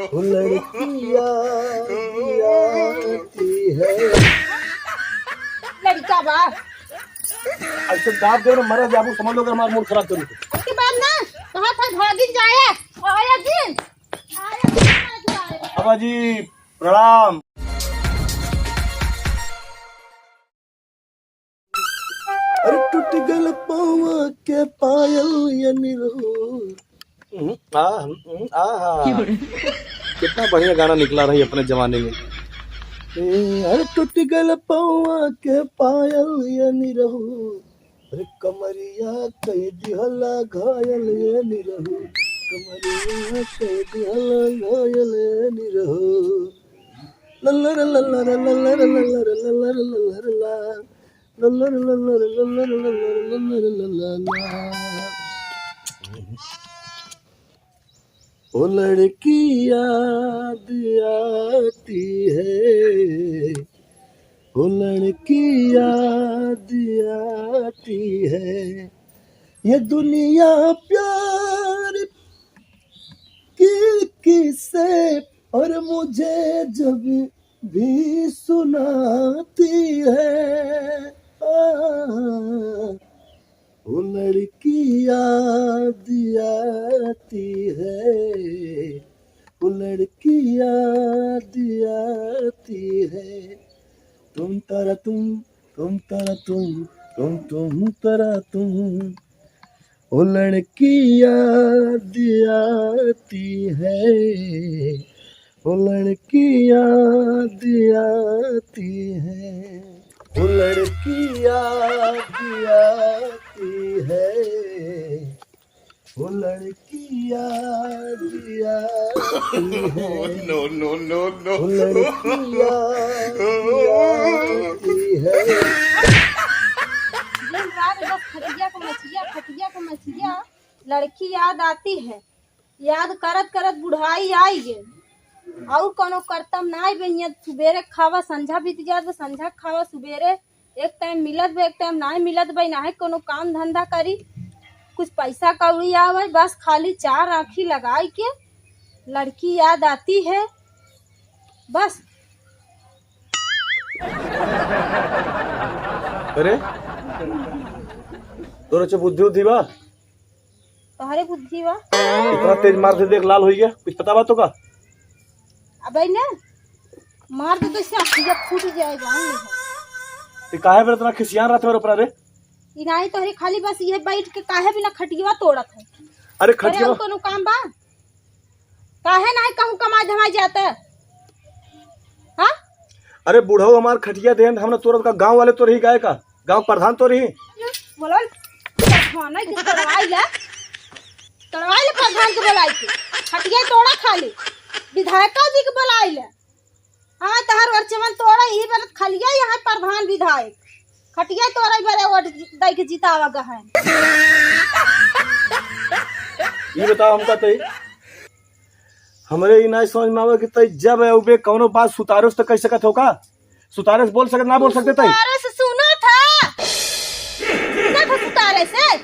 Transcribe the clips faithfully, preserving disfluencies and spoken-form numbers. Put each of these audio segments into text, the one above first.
वो लड़की याद आती है। लड़का बा। ऐसे दाब दे ना, मरा जाबू, समझ लो अगर हमारा मूड खराब करी तो। उसके बाद ना, कहा था भागिन जाए, आया दिन, आया दिन, आया दिन। बाबा जी, प्रणाम। अरे टूट गल पावा के पायल ये निरहू। हम्म, आ, हम्म, आहा। कितना बढ़िया गाना निकला रही अपने जमाने में। ए, अरे टूट गल पावा के पायल ये निरहू। अरे कमरिया कई दिहला घायल ये निरहू। कमरिया कई दिहला घायल ये निरहू। लल्लर लल्लर लल्लर लल्लर लल्लर लल्लर ला। लल्लर लल्लर लल्लर लल्लर लल्लर लल्लर ला। ओ लड़की याद आती है, ओ लड़की याद आती है, ये दुनिया प्यार की किस्से और मुझे जब भी सुनाती है। आ, वो लड़की याद आती है, वो लड़की याद आती है। तुम तारा तुम, तुम तारा तुम, तुम तुम तारा तुम। ओ लड़की याद आती है, ओ लड़की याद आती है, ओ लड़की याद आती है, ओ लड़की याद आती है। No, no, no, no। ओ लड़की याद आती है। दिन रात बस खटिया को मछिया, खटिया को मछिया। लड़की याद आती है, याद करत करत बुढ़ाई आई गे। और कोनो करतम नाई बे, हियाँ सुबेरे खावा संझा बीत जात बा, संझा खावा सुबेरे, एक टाइम मिलत बा, एक टाइम नाई मिलत बा, नाहीं कोनो काम धंधा करी, कुछ पैसा कौड़ी आवे, बस खाली चार आँखी लगाई के लड़की याद आती है बस। अरे, तोर अच्छा बुद्धि उद्धि बा? तोहरे बुद्धि बा। इतना तेज मार से देख लाल होइ गया, कुछ पता बा तो का? अबे ना, मार दे तो इससे आँखिया फूट जाए, जान ले। ते काहे बे इतना खिसियान रहत है मेरे ऊपर रे? ई नाहीं तोहरे खाली बस ये बैठ के काहे बिना खटिया तोड़त है? अरे अरे खटिया और कोनो काम बा? काहे नाहीं कहूँ कमाए धमाए जाता? हाँ? अरे बुढ़ऊ हमार खटिया देन, हम ना तोरत का, गाँव वाले तो रही गाय का, गाँव प्रधान तो रही। बोलल, प्रधान है कि तोड़वाई ले, तोड़वाई ले प्रधान के बोलाई के, खटिया तोड़ा खाली, विधायका जी के बोलाई ले। हाँ, तहार वर्चमन तोड़ा, यही बनत खलिया यहाँ प्रधान विधायक। खटिया तोड़ा बरे वोट दई के जितावा गहन। ये बताओ हमका तई, हमरे ई नाहीं समझ में आवे कि तई जब अउबे कौनो बात सुतारे से तो कह सकत हो का? सुतारे से बोल सकत, ना बोल सकते तई? सुतारे से सुना था, सुना था सुतारे से।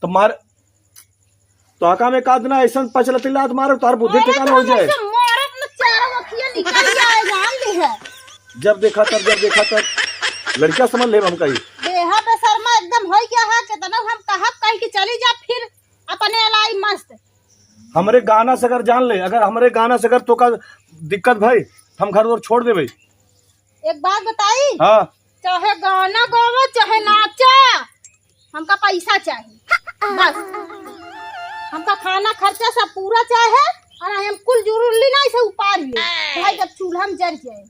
तो मार, तो आका में का दिना ऐसन पचलती लात मारे, तोहर बुद्धि अरे ठिकाना तो हो जाए। ऐसे मारत में चारों अखियाँ निकल जाए, जान ले है। जब देखा तब, जब देखा तब, लड़का समझ ले हमका ही। बेहा बेशर्मा एकदम होई क्या है, कितना हम कहब कहीं कि चली जा, फिर अपने अलाई मस्त। हमरे गाना से अगर जान ले, अगर हमरे गाना से अगर तोका दिक्कत भई, हम घर और छोड़ देबे। एक बात बताई? हाँ। चाहे गाना गावा, चाहे नाचा, हमका पैसा चाही बस। हमका खाना खर्चा सब पूरा चाहे, और हम कुल जुरुल्ली ना इसे उपार ले। भाई जब चूल्हा में जर जाए।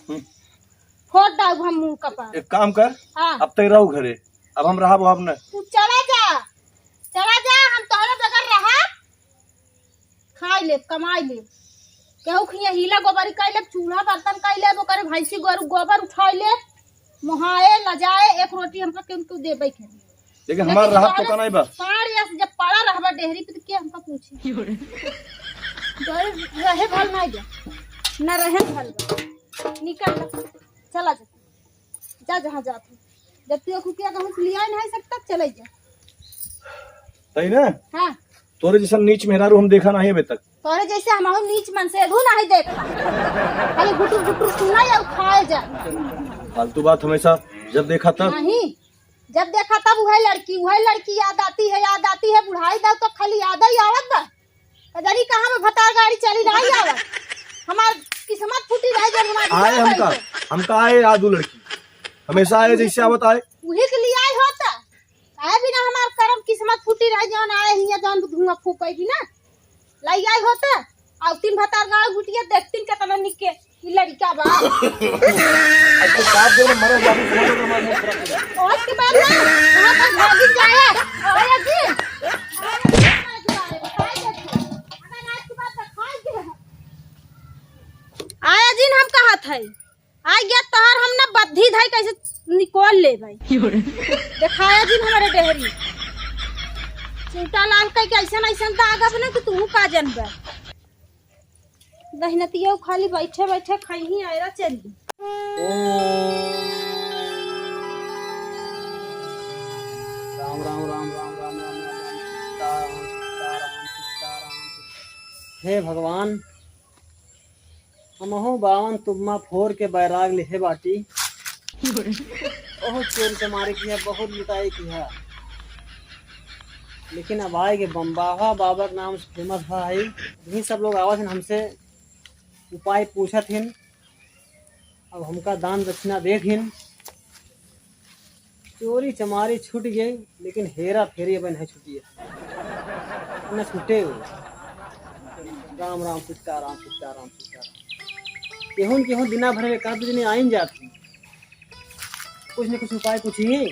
हम्म। फोड़ डाउब हम मुंह का पार। एक काम कर, हाँ। अब तय रहो घरे, अब हम रहब वहब न। तू चला जा, चला जा, हम तोहरे बगैर रहब, खाई लेब, कमाई लेब, केहू खिया हीला गोबरी कई लेब, चूल्हा बर्तन कई लेब, ओकरे भैंसी गोरू गोबर उठाई लेब, मोहाए लजाए एक रोटी हमका केहू तू देबे के। लेकिन हमार लेकिन रहब तो तोहरे का नहीं बा। साँड़ यस जब पड़ा रहबा डेहरी पे तो के हमका पूछी? तोहरे रहे भल नहीं जा, ना रहे भल बा। निकल जा, चला जा, जा जहाँ जात हो। जब तू खुकिया कहूँ से लिया नहीं सकता, चले जा। तई ना? हाँ। तोरे जैसन नीच मेहरारू हम देखा नाहीं अबे तक। तोरे जैसे हमहू नीच मनसेधू नाहीं देखा। खाली गुटुर गुटुर सुना या खाए जा। फालतू बात हमेशा जब देखा तब। नहीं, जब देखा तब वही लड़की, वही लड़की याद आती है, याद आती है। बुढ़ाई दव तो खाली याद ही आवत बा। का जानी कहाँ में भतार गाड़ी चली नाहीं आवत। हमार किस्मत फूटी रहे जब हमार आए घर हमका, आई तो। हमका आए याद उ लड़की। हमेशा आए जैसे आवत आए। उही के लिए आए होता। काहे बिना हमार करम किस्मत फूटी रहे जौन आए हियाँ जौन धुआं फूके बिना। लाई आई होता। अउतिन भतार गाड़ी गुटिया देखतिन केतना निक के ई लड़का बा। अब तो बाप जो मरे बाबू समझ लो, हमार मूड खराब हो गया। आज के बाद ना, वहाँ पर भागी जाए। आया जी। आया जी, हमारे दुआरे, बताए देती। अगर आज के बाद दिखाई दे। आया जी, हम कहत है। आ गया तोहर हम ना बद्धी धाई कैसे निकोल ले भाई। दिखाया जी हमारे डेहरी। चिंता लाल कह के ऐसन ऐसन दागब ना कि तू का जनबे। दहिनतिया खाली बैठे बैठे खइही आयरा चली। राम, राम, राम, राम, राम, राम, राम, राम, सीताराम, सीताराम, सीताराम। हे भगवान, हमहू बावन तुम्मा फोर के बैराग लिहे बाटी। बहुत चोरी चमारी किहा, बहुत लुटाई किहा। लेकिन अब आए के बम्बाहा बाबा के नाम से फेमस बा है। यही सब लोग आवत हिन हमसे उपाय पूछत हिन। अब हमका दान दक्षिणा देत हिन। चोरी चमारी छूट गई, लेकिन हेरा फेरी अब नहीं छूटी है, न छूटे हो। राम राम सीताराम, सीताराम, सीताराम। केहू न केहू दिना भर में एक आध जने आइन जात ही, कुछ न कुछ उपाय पूछी ही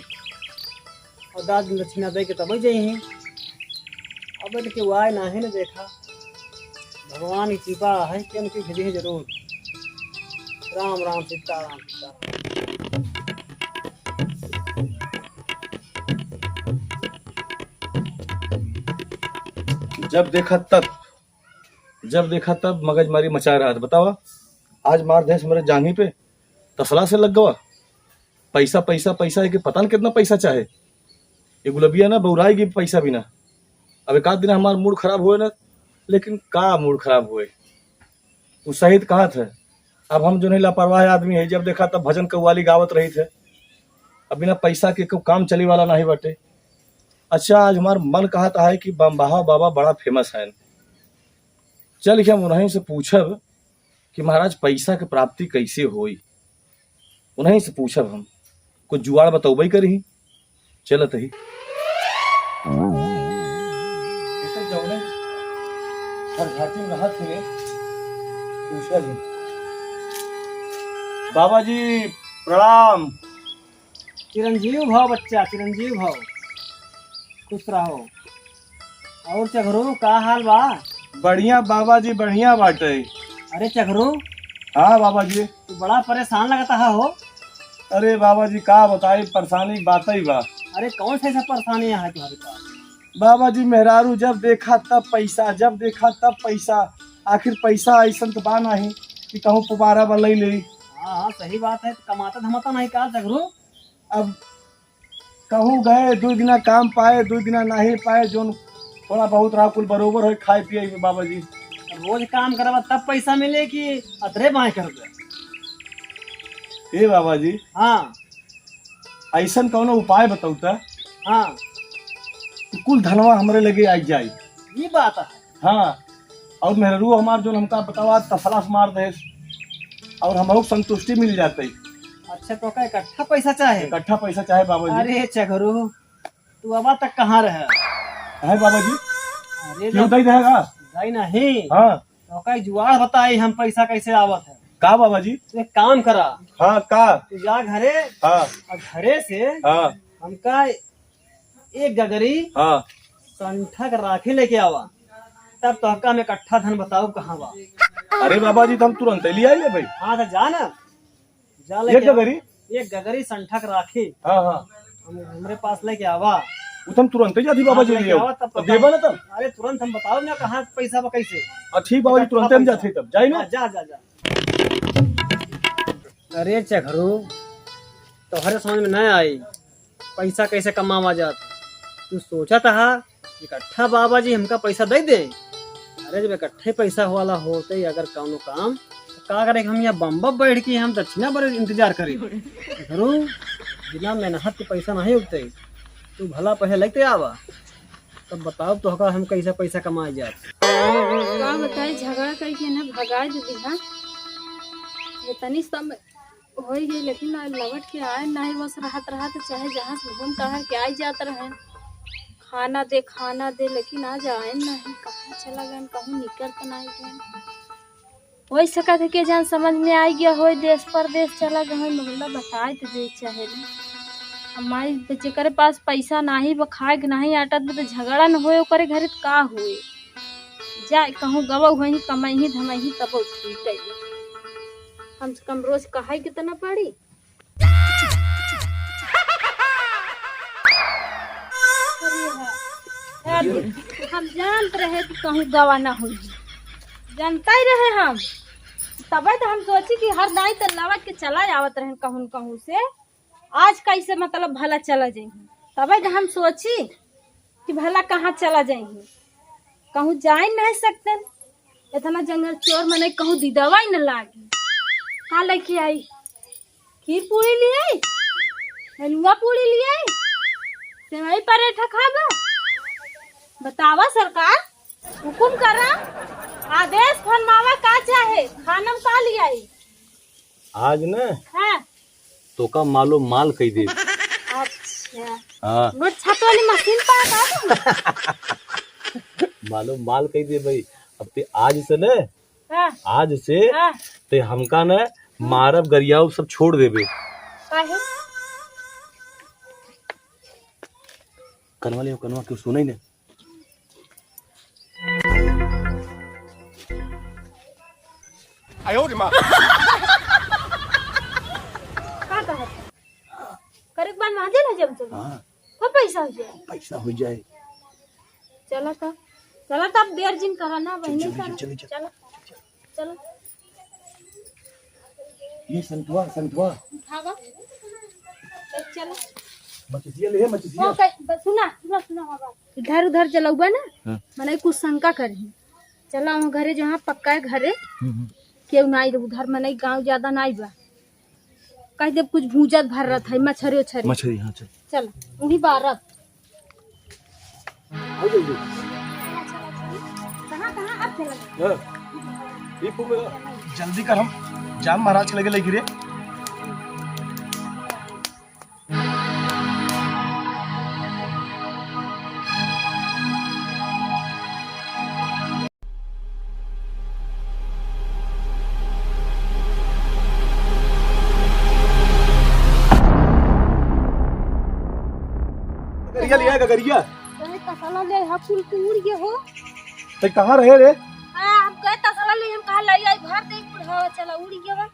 और दान दक्षिणा दे के तब जई ही। अब तो केहू आए ना है ना देखा। भगवान की कृपा है कि उनकी भेजी है जरूर। राम राम सीताराम सीताराम। जब देखा तब, जब देखा तब मगजमारी मचा रहा था। बतावा, आज मार देस हमरे जांघी पे, तसला से लग गवा। पैसा, पैसा, पैसा है कि पता न कितना पैसा चाहे। ये गुलबिया ना बौराई गई पैसा बिना। अब एक आध दिन हमार मूड खराब होए ना, लेकिन का मूड खराब होए, उ सही त कहत है। अब हम जो नहीं लापरवाह आदमी है, जब देखा तब भजन कव्वाली गावत रही थे। अब बिना पैसा के कोई काम चली वाला नहीं बाटे। अच्छा, आज हमार मन कहत है कि बम्बाहा बाबा बड़ा फेमस है, चल के हम उन्हीं से पूछब कि महाराज पैसा के प्राप्ति कैसे होई। उन्हीं से पूछब हम, कुछ जुगाड़ बतौबे करी। चलत ही। ये तो जौने हर घाटी में रहत हुए, पूछा भी। बाबा जी, प्रणाम। चिरंजीव भव बच्चा, चिरंजीव भव। खुश रहो। और चघरू, का हाल बा? बढ़िया बाबा जी, बढ़िया बाटे। अरे चघरू। हाँ बाबा जी। तू बड़ा परेशान लगता है हो। अरे बाबा जी, का बताई, परेशानी की बात ही बा। अरे कौन सा ऐसा परेशानी है तुम्हारे पास? बाबा जी, मेहरारू जब देखा तब पैसा, जब देखा तब पैसा। आखिर पैसा ऐसन तो बा नहीं कि कहूँ पुबारा बा लई ले। हाँ, हाँ, सही बात है। कमाता धमाता नहीं का चघरू? अब कहूँ गए, दो दिना काम पाए, दो दिना नहीं पाए, जोन थोड़ा बहुत रहा कुल बरोबर होए खाए पिए में बाबा जी। रोज काम करबा तब पैसा मिले कि अतरे बाएं करबे? ए बाबा जी, हाँ। ऐसन कौनो उपाय बतौता हाँ। कि कुल धनवा हमरे लगे आई जाई। ये बात है। हाँ, और मेहरू हमार जोन हमका बतावा तसला से मार देस और हमहू संतुष्टि मिल जाते। अच्छा, तो का इकट्ठा पैसा चाहे? इकट्ठा पैसा चाहे बाबा जी। अरे चघरू, तू अबा तक कहाँ रहे? है बाबा जी। अरे क्यों ना, दई रहेगा? दई नहीं। हाँ। तो का जुआड़ बताई हम पैसा कैसे आवत है? का बाबा जी? तू एक काम करा। हाँ, का? तू जा घरे। हाँ। और घरे से हाँ। हमका एक गगरी हाँ। संठा के राखी लेके आवा, तब तोहका हम इकट्ठा धन बताऊ कहाँ बा। अरे बाबा जी, तो हम तुरंत ही ले आई लेबे। हाँ, तो जा ना, जा एक लेके आ। गगरी? एक गगरी संठा के राखी। हाँ, हाँ। हम, हमरे पास लेके आवा। वो तो हम तुरंत ही जाती बाबा हाँ, जी, लेके ले आओ। आवा, तब तब बताओ। देबा ना तब? अरे तुरंत हम बताओ ना कहाँ पैसा बा कैसे। हाँ, ठीक बाबा जी, इकट्ठा तुरंत हम पैसा। जाते तब। जाई ना? हाँ, जा, जा, जा। अरे चघरू, तोहरे समझ में नहीं आई। पैसा कैसे कमावा जात। तू सोचत हा इकट्ठा बाबा जी हमका पैसा दे दे। अरे, जब इकट्ठे पैसा वाला होते अगर कौनो काम, तो का करे, हम यहाँ बम्बा बैठ के हम दक्षिणा बरे इंतजार करे। करो, बिना मेहनत के पैसा नहीं उगते। तू भला पहले लेते आवा, तब बताओ तो हम कैसा पैसा कमाए जात। का बताई, झगड़ा करके ना भगाए दे दिहा। इतनी समय होई गई, लेकिन आज लौट के आए नाही। बस रहत रहत चाहे जहाँ से घूम टहर के आई जात रहे, खाना दे, खाना दे, लेकिन आज आए नाही। कहाँ चला गए, कहूँ निकल तो नाही गए। वही सकत है के जान समझ में आई गया होई, देश परदेश चला गए होई। मोहल्ला बताए तो दे चाहे ना। अब माई जेकरे पास पैसा नाही बा, खाए के नाही आटा बा, तो झगड़ा न होए ओकरे घरे तो का होए? जाए कहूँ गवा हुई, कमाई ही धमाई ही तब ठीक है। कम से कम रोज कहाई कितना पड़ी? हम जानत रहे कि कहूँ गवा ना होई, जानता ही रहे हम। तबे तो हम सोची कि हर दाई तो लवट के चला आवत रहे कहूँ न कहूँ से। आज कैसे मतलब भला चला जाई, तबे तो हम सोची कि भला कहाँ चला जाई, कहूँ जाए नहीं सकते। इतना जंगल चोर मने कहूँ दीदावा ही न लागी। का लेके आई? खीर पूरी लिए आई, हलुआ पूरी लिए आई, सेवई पराठा खाबो? बतावा सरकार, हुकुम करा, आदेश फरमावा, का चाहे, खाना में का लिए आई? आज न हाँ। तोका मालो माल कही दे। अच्छा। हाँ। नोट छापे वाली मशीन पर आ गया। मालो माल कही दे भाई। अब ते आज से न, हाँ। आज से हाँ। ते हमका न मारब गरियाओ सब छोड़ देबे। काहे? कनवा ले, कनवा क्यों सुनाई ने? आयो रे माँ। का कहत? करे के बाद महाजन हो जाए, चलो। हाँ। खूब पैसा हो जाए। पैसा हो जाए। चला तो, चला तो, अब देर जिन करा ना, बहनी चलो, करा। चलो, चलो। चला, चला। ये संतवा, संतवा। उठावा। चल, चला। मचिसिया ले, मचिसिया। ओके, बस सुना, सुना, सुना हमार बात। इधर उधर चलौबा ना, हाँ। मनई कुछ शंका करही। चला वहाँ घरे, जहाँ पक्का है घरे, हम्म, हम्म। केहू नाई रहे उधर, मनई गाँव ज्यादा नाई बा। कह देब कुछ भूजत भर रहत है, मछरी उछरी। मछरी, हाँ, चल। चल, वही बारत। आओ जल्दी। कहाँ, कहाँ? अब चला। हाँ। ई फूल में जल्दी कर, हम जाम महाराज के लगे लेके रे। गगरिया लिया, गगरिया। कहे तसला ले हा, कुल के उड़ गए हो। ते कहाँ रहे रे? हाँ, हम कहे तसला ले, हम कहा लाई आई, भर दे, कुल हवा चला, उड़ गए बा।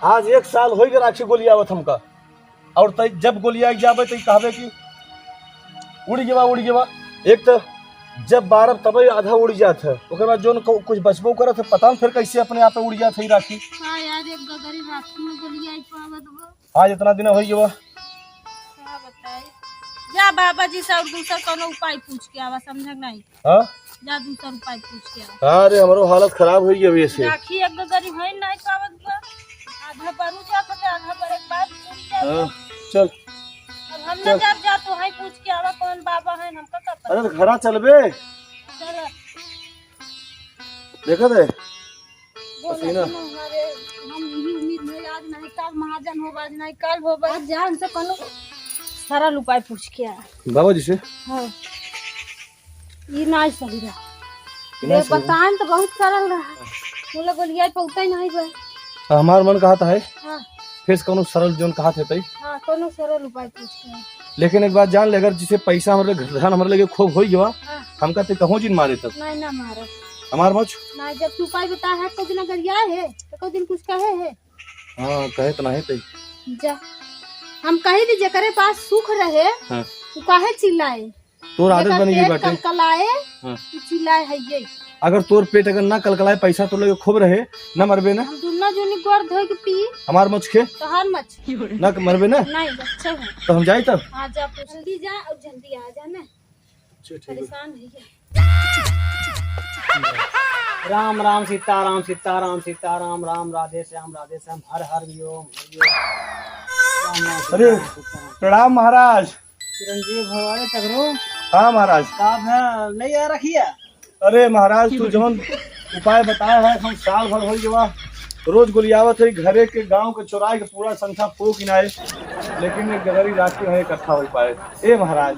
आज एक साल होई गए राखी गोलियावत हमका, और तई जब गोलिया जाबे तई कहबे कि उड़ गवा, उड़ गवा। एक तो जब बारब तबे आधा उड़ जात है, ओकर बाद जोन को-, कुछ बचबो करत है, पता न फिर कैसे अपने आप उड़ जात है ई राखी। हाँ यार, एक गगरी राखी में गोलिया आई पावत बा। आज इतना दिन होई गवा। का बताई? जा बाबा जी से और दूसर कोनो उपाय पूछ के आवा, समझक नहीं। हाँ? जा दूसर उपाय पूछ के आवा। अरे, हमरो हालत खराब होई गई अभी ऐसे। राखी एक गगरी है नहीं पावत बा। आधा बरू जात है, आधा बरे के बाद पूछ के आवा। हाँ, चल। अब हम चल। ना जब जा तो है पूछ के आवा, कौन बाबा है, हमका का पता। अरे, तो घरा चलबे। चल। देखा दे। बोला पसीना। कि ना, अरे, हम यही उम्मीद में आज नहीं काल महाजन होबा, आज नहीं काल होबा। आज जा उनसे कोनो सरल उपाय पूछ के आ। बाबा जी से? हाँ। ई नहीं सही रहा। ई नहीं सही रहा। बताएं तो बहुत सरल रहा। वो लोग गोलियाई पौते ही नहीं बा। हमार मन कहत है। हाँ। फिर से कोनो सरल जोन कहत है तई। हाँ, कोनो सरल उपाय पूछ के आ। लेकिन एक बात जान ले, अगर जिसे पैसा हमरे लगे, धन हमरे लगे खूब होई गवा, हाँ। हमका ते कहूँ जिन मारे तब। नहीं, ना मारो। हमार मच? ना, जब तू उपाय बता है, को दिन अगर या है, तो को दिन कुछ कहे है? हाँ, कहे तो नहीं ते। जा। हम कही भी जेकरे पास सुख रहे, हाँ। तू काहे चिल्लाए? तोर आदत जेकर बन गई पेट बाटे। कलकलाए, हाँ। तू चिल्लाए है ये। अगर तोर पेट अगर ना कलकलाए, पैसा तोर लगे खूब रहे, ना मरबे ना। हम दुन्ना जूनी गोड़ धोए के पी। हमार मच के? तोहार मच। ना मरबे ना? नहीं, अच्छा है। तो हम जाई तब? हाँ, जा, जल्दी जा और जल्दी आ जा ना। परेशान है क्या? राम राम सीताराम, सीताराम सीताराम, राम राधे श्याम, राधे श्याम, हर हर ओम, हरि ओम। राम राम अरे, सीताराम, सीताराम। प्रणाम महाराज। चिरंजीव भव। अरे चघरू। हाँ महाराज। का भा, नहीं आ रखी है? अरे महाराज, तू जौन उपाय बताया है, हम साल भर होइ गवा, रोज गोलियावत है, घरे के, गांव के, चौराहे के पूरा संख्या फूक इनाए, लेकिन एक गगरी राखी नहीं इकट्ठा होइ पाए। ए महाराज,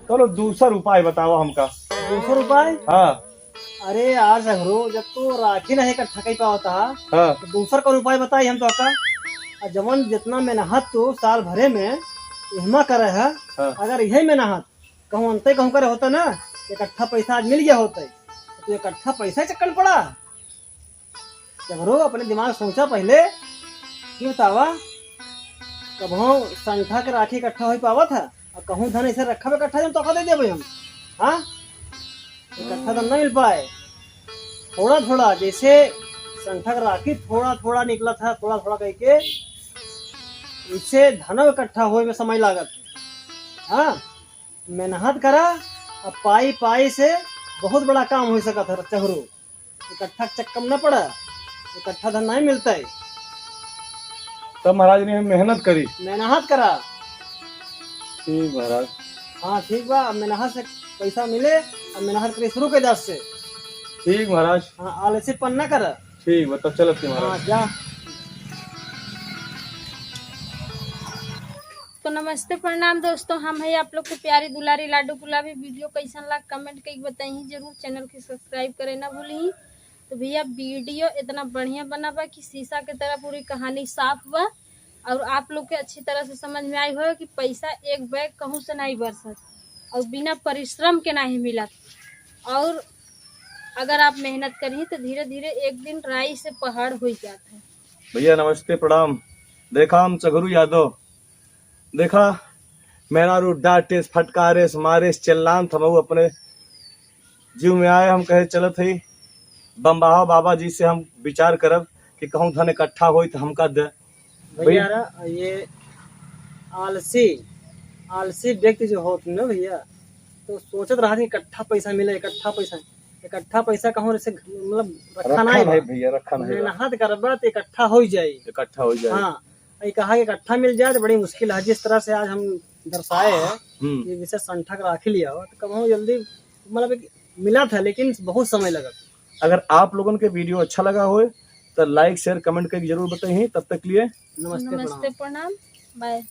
चलो दूसर उपाय बतावा हमका। दूसर उपाय? हाँ। अरे यार चघरू, जब तू राखी नहीं इकट्ठा कर पावत हा, हाँ। तो दूसर कौन उपाय बताई हम तोहका? और जवन जितना मेहनत तू साल भरे में इहमा करे है, हाँ। अगर यही मेहनत कहूँ अंते कहूँ करे होता ना, इकट्ठा पैसा आज मिल गया होता, तो इकट्ठा पैसा चक्कर में पड़ा। चघरू, अपने दिमाग सोचा पहले, कि बतावा, कबहूँ संठा के राखी इकट्ठा होइ पावत है, और कहूँ धन ऐसे रखा बा इकट्ठा, जौन तोहका दे देबे हम, हाँ? इकट्ठा धन ना मिल पाए, थोड़ा थोड़ा, जैसे संठा के राखी थोड़ा थोड़ा निकला था, थोड़ा थोड़ा करके, इससे धन इकट्ठा होए में समय लागत, हाँ? मेहनत करा, अब पाई पाई से बहुत बड़ा काम होइ सकत है चघरू। इकट्ठा चक्कर में न पड़ा, इकट्ठा धन नहीं मिलता है। तब महाराज ने हम मेहनत करी। मेहनत करा। ठीक महाराज। हाँ ठीक बा, अब मेहनत से पैसा मिले, अब मेहनत करे शुरू कर दस से। ठीक महाराज। हाँ, आलसीपन ना करा। ठीक बा, तब चलत ही महाराज। हाँ जा। तो नमस्ते प्रणाम दोस्तों, हम है आप लोग के प्यारी दुलारी लाडू गुलाबी। वीडियो कैसन लाग कमेंट करके बताई जरूर, चैनल के सब्सक्राइब करे ना भूली। तो भैया वीडियो इतना बढ़िया बना बा कि शीशा के तरह पूरी कहानी साफ बा और आप लोग के अच्छी तरह से समझ में आई हो कि पैसा एक बैग कहूँ से नहीं बरसत और बिना परिश्रम के नहीं मिलत और अगर आप मेहनत करी तो धीरे धीरे एक दिन राई से पहाड़ हो जात है। भैया नमस्ते प्रणाम। देखा हम चघरू यादव, देखा मेहरारू डांटेस, फटकारेस, मारेस, चिल्लान थमऊ अपने जीव में आए। हम कहे चलत हई बम्बाहा बाबा जी से हम विचार करब कि कहूँ धन इकट्ठा होई तो हमका दे। भैया रा, ये आलसी, आलसी व्यक्ति जो होत न भैया, तो सोचत रहत कि इकट्ठा पैसा मिले, इकट्ठा पैसा, इकट्ठा पैसा कहूँ से मतलब रखा रखा नहीं नहीं बा। भैया, रखा नहीं बा। मेहनत करबा तो इकट्ठा हो जाई। इकट्ठा हो जाई। हाँ, ये कहा कि इकट्ठा मिल जाए तो बड़ी मुश्किल है। जिस तरह से आज हम दर्शाए हैं हम्म। कि जैसे संठा के राखी लिया हो, तो कबहूँ जल्दी मतलब एक मिला था, लेकिन बहुत समय लगा। अगर आप लोगन के वीडियो अच्छा लगा होए तो लाइक, शेयर, कमेंट करके जरूर बताइए। तब तक के लिए नमस्ते, नमस्ते, प्रणाम। प्रणाम, बाय।